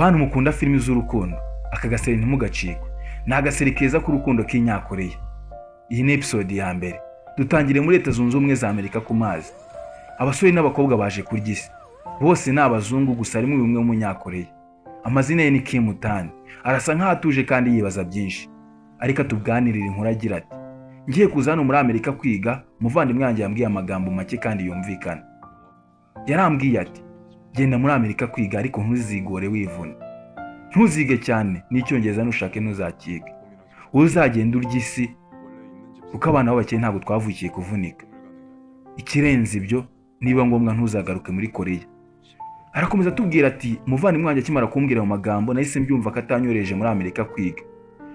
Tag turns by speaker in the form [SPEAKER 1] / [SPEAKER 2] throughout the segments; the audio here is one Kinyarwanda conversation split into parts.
[SPEAKER 1] Bantu mukunda filimi z'urukundo, aka gaseri ntimugacikwe. Ni agaseri keza k'urukundo k'inyakoreya. Iyi ni episode ya mbere. Dutangire muri Leta Zunze Ubumwe za Amerika ku mazi. Abasore n'abakobwa baje kurya isi. Bose ni abazungu, gusa harimo umwe w'umunyakoreya. Amazina ye ni Kim Tan. Arasa nkaho atuje kandi yibaza byinshi, ariko atuganirira inkuru agira ati: "Ngiye kuza hano muri Amerika kwiga, umuvandimwe wanjye yambwiye amagambo make kandi yumvikana. Yarambwiye ati: 'Genda muri Amerika kwiga, ariko ntuzigore wivuna, ntuzige cyane, n'icyongereza nushake ntuzakige. Wowe uzagenda urya isi, kuko abana b'abakene ntabwo twavukiye kuvunika. Ikirenze ibyo, niba ngombwa ntuzagaruke muri Koreya.'" Arakomeza atubwira ati: "Umuvandimwe wanjye akimara kumbwira ayo magambo, nahise mbyumva ko atanyohereje muri Amerika kwiga,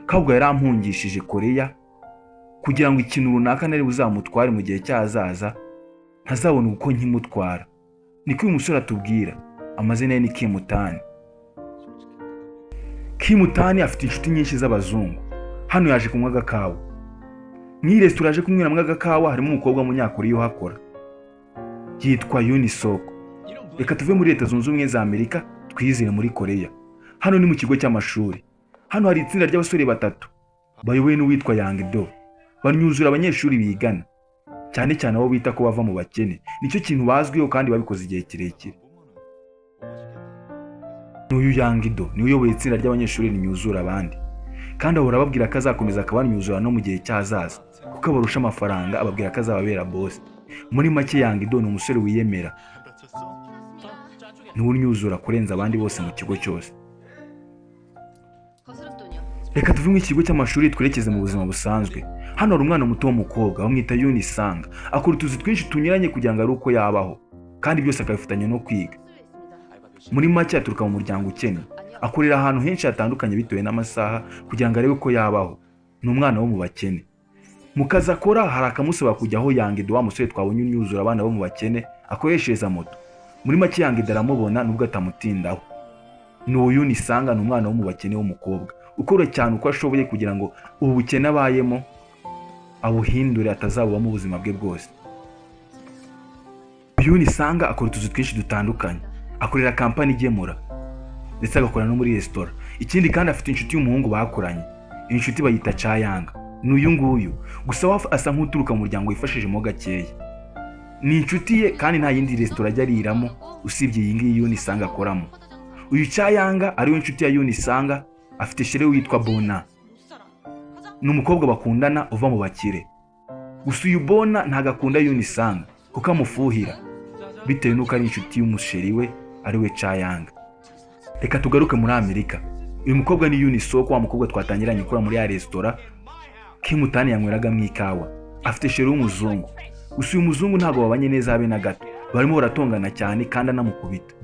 [SPEAKER 1] ahubwo yarampungishije Koreya kugira ngo ikintu runaka nari buzamutware mu gihe cy'ahazaza ntazabona uko nkimutwara." Niko uyu musore atubwira. Amazina ye ni Kim Tan. Kim Tan afite inshuti nyinshi z'abazungu. Hano yaje kunywa agakawa. Mu iyi resitora yaje kunyweramo agakawa harimo umukobwa w'umunyakoreya uhakora, yitwa Yunisoko. Reka tuve muri Leta Zunze Ubumwe za Amerika twizire muri Koreya. Hano ni mu kigo cy'amashuri. Hano hari itsinda ry'abasore batatu bayobowe n'uwitwa Yang Do. Banyuzura abanyeshuri bigana, cyane cyane abo bita ko bava mu bakene. Nicyo kintu bazwiho kandi babikoze igihe kirekire. N'uyu Yang Do niwe uyoboye itsinda ry'abanyeshuri rinyuzura abandi, kandi ahora ababwira ko azakomeza akabanyuzura no mu gihe cy'ahazaza, kuko abarusha amafaranga. Ababwira ko azababera boss. Muri make, Yang Do ni umusore wiyemera, niwe unyuzura kurenza abandi bose mu kigo cyose. Reka tuve mu ikigo cy'amashuri twerekeze mu buzima busanzwe. Hano hari umwana muto w'umukobwa bamwita Yunisanga. Akora utuzi twinshi tunyuranye kugira ngo ari uko yabaho, kandi byose akabifatanya no kwiga. Muri make, aturuka mu muryango ukennye. Akorera ahantu henshi hatandukanye bitewe n'amasaha kugira ngo arebe uko yabaho. Ni umwana wo mu bakene. Mu kazi akora hari akamusaba kujya aho Yangido, wa musore twabonye unyuzura abana bo mu bakene, akoreshereza moto. Muri make, Yangido aramubona nubwo atamutindaho. Ni uyu Nisanga, ni umwana wo mu bakene w'umukobwa ukora cyane uko ashoboye kugira ngo ubu bukene abayemo abuhindure, atazabubamo ubuzima bwe bwose. Uyu Nisanga akora utuzi twinshi dutandukanye. Akorera kampani igemura, ndetse agakora no muri resitora. Ikindi kandi, afite inshuti y'umuhungu bakoranye. Iyi nshuti bayita Cayanga, ni uyu nguyu. Gusa we asa nk'uturuka mu muryango wifashijemo gakeya. Ni inshuti ye, kandi nta yindi resitora ajya ariramo usibye iyi ngiyi Yunisanga akoramo. Uyu Cayanga, ariwe inshuti ya Yunisanga, afite chéri witwa Bona. Ni umukobwa bakundana uva mu bakire. Gusa uyu Bona ntabwo akunda Yunisanga kuko amufuhira bitewe n'uko ari inshuti y'umuchéri we, ariwe Cayanga. Reka tugaruke muri Amerika. Uyu mukobwa ni Yunisoko, wa mukobwa twatangiranye ukora muri ya resitora Kimutani yanyweragamo ikawa. Afite chéri w'umuzungu. Gusa uyu muzungu ntabwo babanye neza habe na gato. Barimo baratongana cyane kandi anamukubita,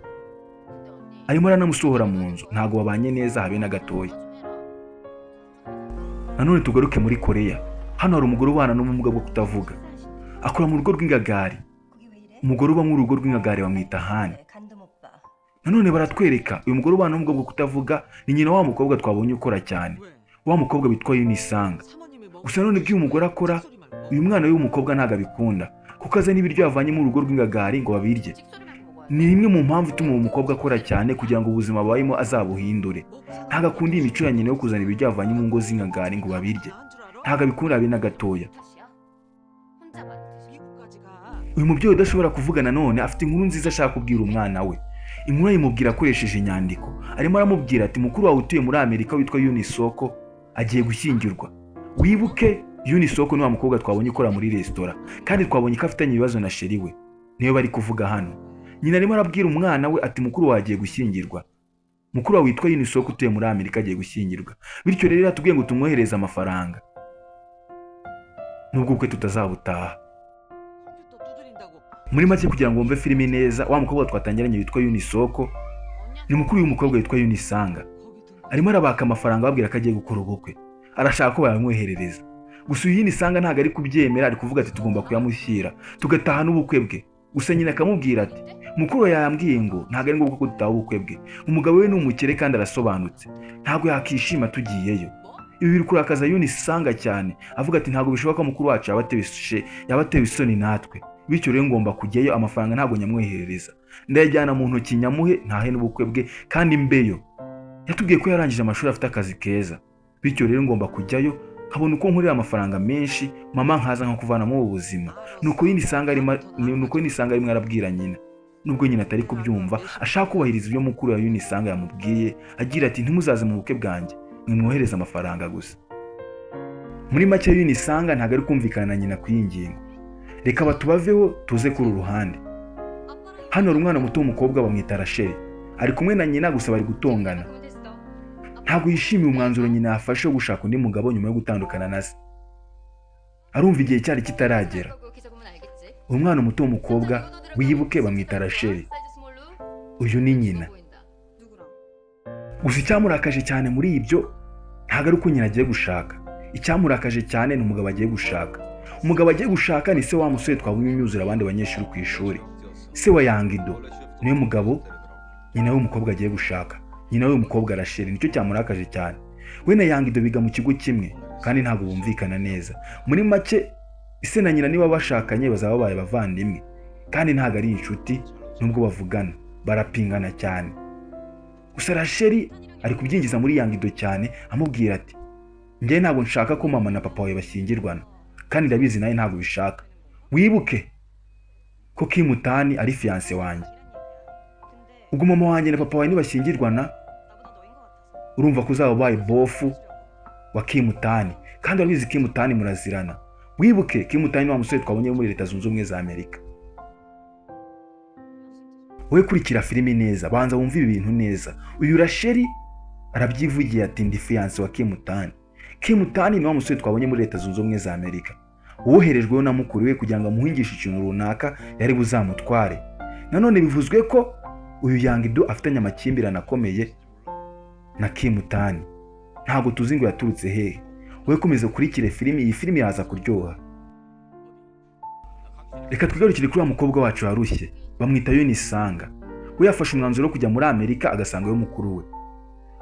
[SPEAKER 1] arimo aranamusohora mu nzu. Ntabwo babanye neza habe na gatoya. Nanone tugaruke muri Koreya. Hano hari umugore ubana n'ubumuga bwo kutavuga, akora mu rugo rw'ingagari. Umugore uba mu rugo rw'ingagari bamwita Hani. Nanone baratwereka uyu mugore ubana n'ubumuga bwo kutavuga ni nyina wa mukobwa twabonye ukora cyane, wa mukobwa witwa Yunisanga. Gusa nanone ibyo uyu mugore akora, uyu mwana w'umukobwa ntabwo abikunda, kuko azana ibiryo yavanye mu rugo rw'ingagari ngo babirye. Ni imwe mu mpamvu ituma uwo mukobwa akora cyane kugira ngo ubuzima abayemo azabuhindure. Ntabwo akunda iyi mico ya nyina yo kuzana ibiryo yavanye mu ngo z'ingagari ngo babirye. Ntabwo abikunda habe na gatoya. Uyu mubyeyi udashobora kuvuga nanone afite inkuru nziza ashaka kubwira umwana we. Inkuru ayimubwira akoresheje inyandiko. Arimo aramubwira ati: "Mukuru wawe utuye muri Amerika witwa Yunisoko agiye gushyingirwa." Wibuke, Yunisoko ni wa mukobwa twabonye ukora muri resitora, kandi twabonye ko afitanye ibibazo na chéri we. Niyo bari kuvuga hano. Nyina arimo arabwira umwana we ati: "Mukuru wawe agiye gushyingirwa, mukuru wawe witwa Yunisoko utuye muri Amerika agiye gushyingirwa. Bityo rero yatubwiye ngo tumwohereze amafaranga nubwo ubukwe tutazabutaha." Muri make, kugira ngo wumve filimi neza, wa mukobwa twatangiranye witwa Yunisoko ni mukuru w'umukobwa witwa Yunisanga. Arimo arabaka amafaranga, ababwira ko agiye gukora ubukwe, arashaka ko bayamwoherereza. Gusa uyu Yunisanga ntabwo ari kubyemera. Ari kuvuga ati: "Tugomba kuyamushyira tugataha n'ubukwe bwe." Gusa nyina akamubwira ati: "Mukuru we yambwiye ngo ntabwo ari ngombwa ko dutaha ubukwe bwe. Umugabo we ni umukire kandi arasobanutse, ntabwo yakishima tugiyeyo." Ibi biri kurakaza Yunisanga cyane. Avuga ati: "Ntabwo bishoboka ko mukuru wacu yaba atewe isoni natwe. Bityo rero ngomba kujyayo. Amafaranga ntabwo nyamwoherereza, ndayajyana mu ntoki nyamuhe, ntahe n'ubukwe bwe kandi mbeyo." Yatubwiye ko yarangije amashuri afite akazi keza, bityo rero ngomba kujyayo nkabona uko nkorera amafaranga menshi, mama nkaza nkakuvanamo ubu buzima. Nuko Yunisanga arimo arabwira nyina, nubwo nyina atari kubyumva, ashaka kubahiriza ibyo mukuru wa Yunisanga yamubwiye, agira ati ntimuzaze mu bukwe bwanjye, mwimwohereze amafaranga gusa. Muri make Yunisanga ntabwo ari kumvikana na nyina ku iyi ngingo. Reka batubaveho tuze kuri uru ruhande. Hano hari umwana muto w'umukobwa bamwita Rasheli, ari kumwe na nyina gusa bari gutongana. Ntabwo yishimiye umwanzuro nyina yafashe wo gushaka undi mugabo nyuma yo gutandukana na se. Arumva igihe cyari kitaragera. Umwana muto w'umukobwa wibuke bamwita Rasheli, uyu ni nyina. Gusa icyamurakaje cyane muri ibyo ntabwo ari uko nyina agiye gushaka. Icyamurakaje cyane ni umugabo agiye gushaka. Umugabo agiye gushaka ni se wa musore twabonye unyuzura abandi banyeshuri ku ishuri, se wa Yangido. Niwe mugabo nyina w'umukobwa agiye gushaka. Nyina w'umukobwa Rasheli nicyo cyamurakaje cyane. We na Yangido biga mu kigo kimwe kandi ntabwo bumvikana neza. Muri make ise na nyina niba bashakanye bazaba babaye abavandimwe, kandi ntabwo ari inshuti nubwo bavugana, barapingana cyane. Gusa Rasheli ari kubyinjiza muri Yangido cyane, amubwira ati njye ntabwo nshaka ko mama na papa wawe bashyingirwana, kandi ndabizi nawe ntabwo ubishaka. Wibuke ko Kimutani ari fiance wanjye. Ubwo mama wanjye na papa wawe nibashyingirwana, urumva ko uzaba ubaye bofu wa Kimutani, kandi urabizi Kimutani murazirana. Wibuke Kimutani ni wa musore twabonye muri Leta Zunze Ubumwe za Amerika. Wowe kurikira filimi neza, banza wumve ibi bintu neza. Uyu Rasheli arabyivugiye ati ndi fiance wa Kimutani. Kimutani ni wa musore twabonye muri Leta Zunze Ubumwe za Amerika, woherejweho na mukuru we kugira ngo amuhingishe ikintu runaka yari buzamutware. Nanone bivuzwe ko uyu Yangido afitanye amakimbirane akomeye na Kimutani. Ntabwo tuzi ngo yaturutse hehe. Wowe komeza ukurikire filimi, iyi filimi yaza kuryoha. Reka twigarukire kuri wa mukobwa wacu warushye, bamwita Yunisanga. We yafashe umwanzuro wo kujya muri Amerika agasanga yo mukuru we.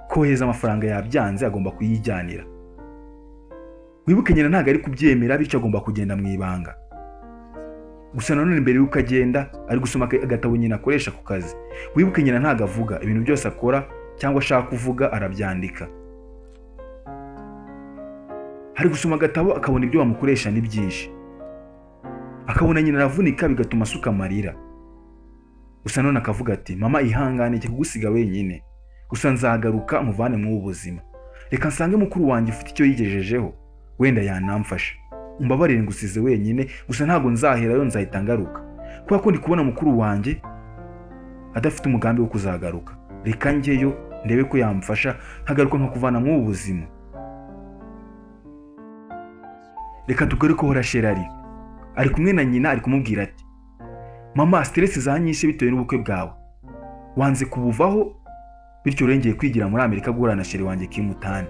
[SPEAKER 1] Kohereza amafaranga yabyanze, agomba kuyijyanira. Wibuke nyina ntabwo ari kubyemera, bityo agomba kugenda mu ibanga. Gusa nanone mbere y'uko agenda ari gusoma agatabo nyina akoresha ku kazi. Wibuke nyina ntabwo avuga, ibintu byose akora cyangwa ashaka kuvuga arabyandika. Ari gusoma agatabo akabona ibyo bamukoresha ni byinshi, akabona nyina aravunika bigatuma asuka amarira. Gusa none akavuga ati mama ihangane kugusiga wenyine, gusa nzagaruka muvane mu buzima. Reka nsange mukuru wanjye ufite icyo yigejejeho, wenda yanamfasha. Umbabarire ngusize wenyine, gusa ntabwo nzaherayo, nzahita ngaruka, kubera ko ndi kubona mukuru wanjye adafite umugambi wo kuzagaruka. Reka njyeyo ndebe ko yamfasha nkagaruka nkakuvana mu buzima. Reka tugaruke ko Rasheli ari kumwe na nyina, ari kumubwira ati mama stress zanyishe bitewe n'ubukwe bwawe, wanze kubuvaho, bityo urengeye kwigira muri Amerika guhura na sheri wanjye Kimutani.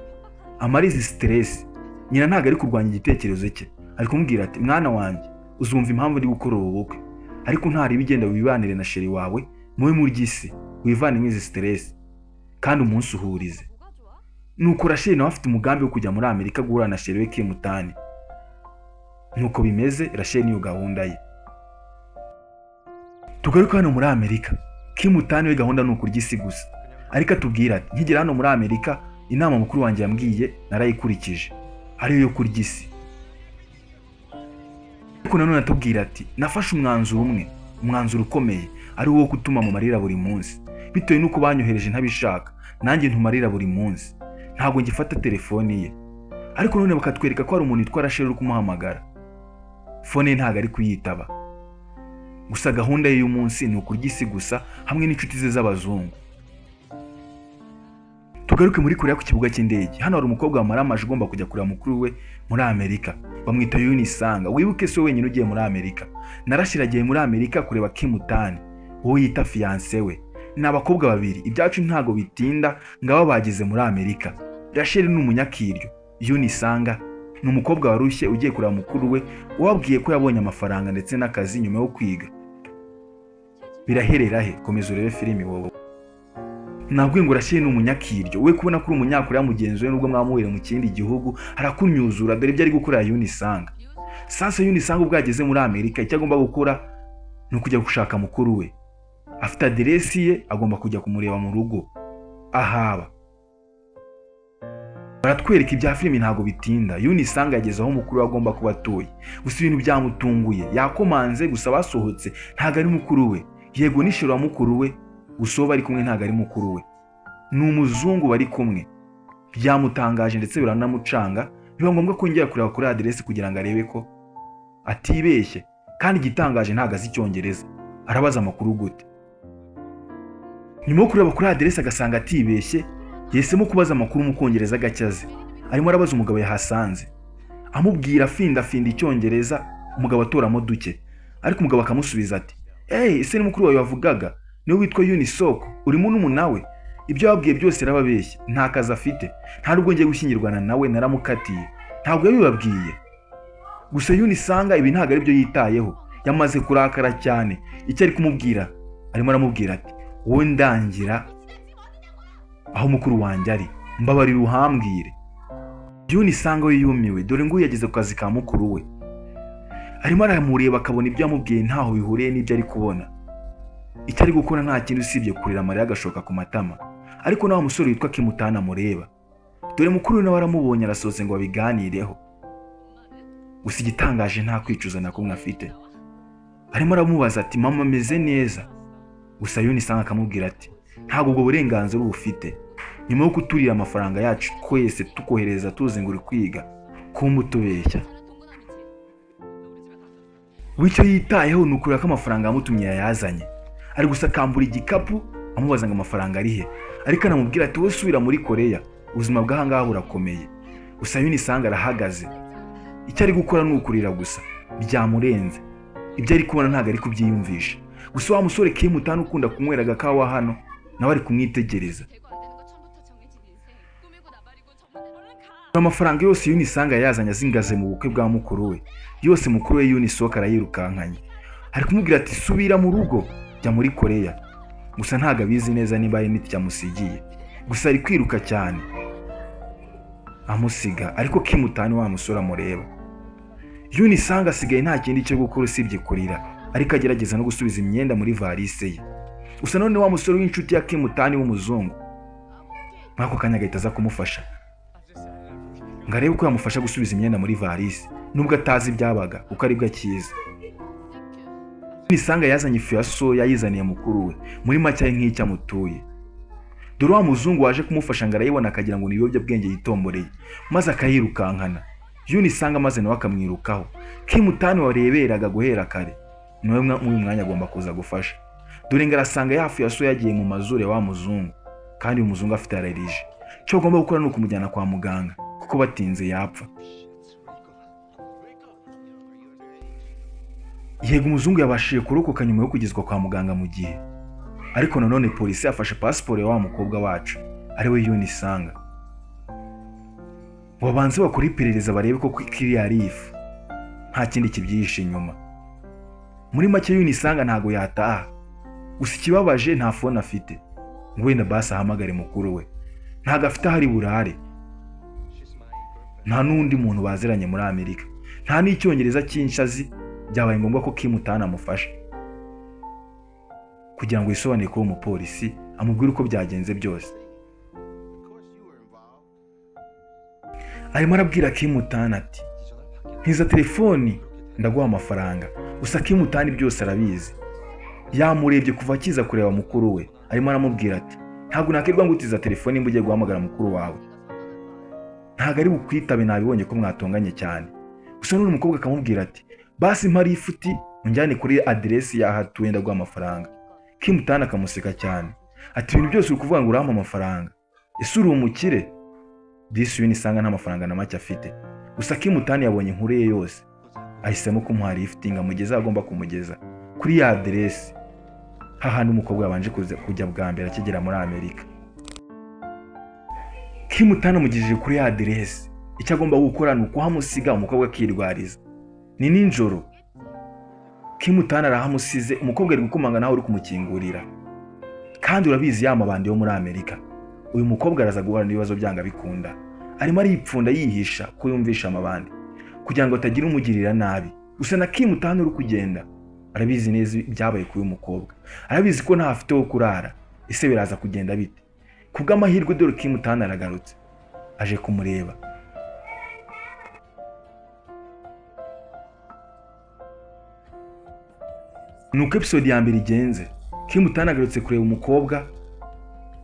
[SPEAKER 1] Amarizi stress. Nyina ntabwo ari kurwanya igitekerezo cye, ari kumubwira ati mwana wanjye uzumva impamvu ndi gukora ubu bukwe, ariko ntari bigenda wibanire na sheri wawe mube muri gisi, wivanemo izi stress kandi umunsi uhurize. Nuko Rasheli nawe afite umugambi wo kujya muri Amerika guhura na sheri we Kimutani. Nuko bimeze, Rasheli niyo gahunda ye. Tugaruka hano muri Amerika, Kimutani we gahunda ni ukurya isi gusa. Ariko atubwira ati nkigera hano muri Amerika inama mukuru wanjye yambwiye narayikurikije, ariyo yo kurya isi. Ariko nanone atubwira ati nafashe umwanzuro umwe, umwanzuro ukomeye, ari wo gutuma mu marira buri munsi, bitewe n'uko banyohereje ntabishaka, nanjye ntumarira buri munsi, ntabwo ngifata telefoni ye. Ariko none bakatwereka ko hari umuntu witwa Rasheli uri kumuhamagara, fone ye ntabwo ari kuyitaba. Gusa gahunda ye y'umunsi ni ukurya isi gusa hamwe n'inshuti ze z'abazungu. Tugaruke muri Korea ku kibuga cy'indege. Hano hari umukobwa wamaramaje ugomba kujya kureba mukuru we muri Amerika, bamwita Yunisanga. Wibuke se wenyine ugiye muri Amerika. Na Rasheli agiye muri Amerika kureba Kimutani, uwo yita fiance we. Ni abakobwa babiri, ibyacu ntago bitinda ngabo bageze muri Amerika. Rasheli ni umunyakiryo, Yunisanga ni umukobwa warushye ugiye kureba mukuru we wabwiye ko yabonye amafaranga ndetse n'akazi nyuma yo kwiga. Biraherera he? Komeza urebe filimi wowe. Nabwiye ngo Rasheli ni umunyakiryo, we kubona ko uri umunyakoreya mugenzi we nubwo mwamuhera mu kindi gihugu arakunyuzura. Dore ibyo ari gukorera Yunisanga. Sasa Yunisanga ubwo yageze muri Amerika icyo agomba gukora ni ukujya gushaka mukuru we. Afite aderesi ye, agomba kujya kumureba mu rugo ahaba. Baratwereka ibya filimi ntabwo bitinda. Yunisanga yageze aho mukuru we agomba kuba atuye, gusa ibintu byamutunguye. Yakomanze, gusa basohotse ntabwo ari mukuru we. Yego nishoro wa mukuru we, gusa uwo bari kumwe ntabwo ari mukuru we, ni umuzungu bari kumwe. Byamutangaje ndetse biranamucanga, biba ngombwa ko yongera kureba kuri aderesi kugira ngo arebe ko atibeshye. Kandi igitangaje ntabwo azi icyongereza, arabaza amakuru gute? Nyuma yo kureba kuri aderesi agasanga atibeshye, yahisemo kubaza amakuru mu Kongereza gake azi. Arimo arabaza umugabo yahasanze, amubwira afindafinda icyongereza, umugabo atoramo duke, ariko umugabo akamusubiza ati: "Hey, ese ni mukuru wawe wavugaga? Niwe witwa Yunisoko? Urimo n'umunawe? Ibyo wabwiye byose yarababeshye, nta kazi afite, nta nubwo ngiye gushyingirwana nawe, naramukatiye, ntabwo yabibabwiye." Gusa Yunisanga ibi ntabwo aribyo yitayeho, yamaze kurakara cyane. Icyo ari kumubwira, arimo aramubwira ati: "Wowe ndangira aho mukuru wanjye ari, mbabarira uhambwire." Yunisanga we yumiwe, dore nguyu yageze ku kazi ka mukuru we. Arimo aramureba akabona ibyo yamubwiye ntaho bihuriye n'ibyo ari kubona. Icyo ari gukora nta kindi usibye kurira, amarira agashoka ku matama. Ariko nawe musore witwa Kimutana amureba, dore mukuru we nawe aramubonye, arasohotse ngo babiganireho. Gusa igitangaje nta kwicuza na kumwe afite. Arimo aramubaza ati: "Mama ameze neza?" Gusa Yunisanga akamubwira ati: "Ntabwo ubwo burenganzira ubufite, nyuma yo kuturira amafaranga yacu twese tukohereza tuzi ngo uri kwiga, kumbe utubeshya." Wicyo yitayeho ni ukureba ko amafaranga yamutumye yayazanye. Ari gusakambura igikapu, amubaza ngo amafaranga ari he, ariko anamubwira ati: "Wowe subira muri Koreya, ubuzima bw'ahangaha burakomeye." Gusa Yunisanga arahagaze, icyo ari gukora ni ukurira gusa, byamurenze. Ibyo ari kubona ntabwo ari kubyiyumvisha. Gusa wa musore Kimutana ukunda kunywera agakawa hano nawe ari kumwitegereza. Amafaranga yose Yunisanga yazanye azingaze mu bukwe bwa mukuru we, yose mukuru we Yunisoka arayirukankanye. Ari kumubwira ati: "Subira mu rugo, jya muri Koreya." Gusa ntabwo abizi neza niba ari n'itike amusigiye, gusa ari kwiruka cyane amusiga. Ariko Kimutani wa musore amureba. Yunisanga asigaye nta kindi cyo gukora usibye kurira, ariko agerageza no gusubiza imyenda muri valise ye. Gusa none wa musore w'inshuti ya Kimutani w'umuzungu muri ako kanya agahita aza kumufasha ngo arebe uko yamufasha gusubiza imyenda muri valise, nubwo atazi ibyabaga kuko aribwo akizi. Yunisanga yazanye ifu ya soya yayizaniye mukuru we, muri make ari nk'icyo amutuye. Dore wa muzungu waje kumufasha ngo arayibona akagira ngo ni ibiyobyabwenge yitomboreye, maze akayirukankana. Yunisanga maze nawe akamwirukaho. Kimutani wareberaga guhera kare nawe muri uyu mwanya agomba kuza gufasha. Dore ngo arasanga ya fu ya soya yagiye mu mazuru ya wa muzungu, kandi uyu muzungu afite allergie. Icyo agomba gukora ni ukumujyana kwa muganga kuko batinze yapfa. Yego umuzungu yabashije kurokoka nyuma yo kugezwa kwa muganga mu gihe, ariko nanone polisi yafashe pasiporo ya wa mukobwa wacu ariwe Yunisanga ngo babanze bakore iperereza barebe ko kiriya ari ifu, nta kindi kibyihishe inyuma. Muri make Yunisanga ntago yataha. Gusa ikibabaje nta fone afite ngo wenda basi ahamagare mukuru we, ntago afite aho ari burare, nta n'undi muntu baziranye muri Amerika, nta n'icyongereza cyinshi azi. Byabaye ngombwa ko Kimutana amufasha kugira ngo yisobanure kuri uwo mupolisi, amubwire uko byagenze byose. Arimo arabwira Kimutana ati: "Ntiza telefoni ndaguha amafaranga." Gusa Kimutani byose arabizi, yamurebye kuva akiza kureba mukuru we. Arimo aramubwira ati: "Ntabwo nakirwa ngutiza telefoni nimba ugiye guhamagara mukuru wawe, ntabwo ari bukwitabe, nabibonye ko mwatonganye cyane." Gusa none umukobwa akamubwira ati: "Basi mpari ifuti unjyane kuri aderesi y'aho atuye ndaguha amafaranga." Kimutana akamuseka cyane ati: "Ibintu byose uri kuvuga ngo urampa amafaranga, ese uri umukire?" Disi Yunisanga nta mafaranga na make afite. Gusa Kimutani yabonye inkuru ye yose, ahisemo kumuha lifuti ngo amugeze aho agomba kumugeza kuri ya aderesi hahandi umukobwa yabanje kujya bwa mbere akigera muri Amerika. Kimutani amugejeje kuri ya aderesi, icyo agomba gukora ni ukuhamusiga umukobwa akirwariza. Ni nijoro, Kimutani arahamusize, umukobwa ari gukomanga nawe uri kumukingurira, kandi urabizi ya mabandi yo muri Amerika. Uyu mukobwa araza guhura n'ibibazo byanga bikunda. Arimo aripfunda yihisha ko yumvisha amabandi kugira ngo atagira umugirira nabi. Gusa na Kimutani uri kugenda arabizi neza ibyabaye kuri uyu mukobwa, arabizi ko ntafite wo kurara. Ese biraza kugenda bite? Kubw'amahirwe dore Kimutani aragarutse. Aje kumureba. Nuko episode ya mbere igenze, Kim utanagarutse kureba umukobwa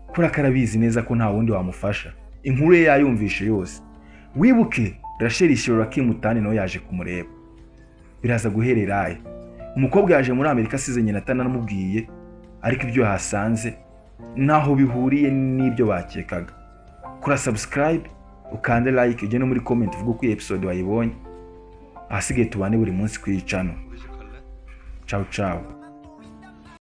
[SPEAKER 1] kubera ko arabizi neza ko nta wundi wamufasha. Inkuru ye yayumvishe yose. Wibuke Rachel Shirora Kim Utani nawe yaje kumureba. Biraza guherera aye. Umukobwa yaje muri Amerika asize nyina atanamubwiye, ariko ibyo yahasanze naho bihuriye n'ibyo bakekaga. Kora subscribe, ukande like, ujye no muri comment uvuge uko iyi episode wayibonye. Ahasigaye tubane buri munsi ku iyi channel. Ciao ciao.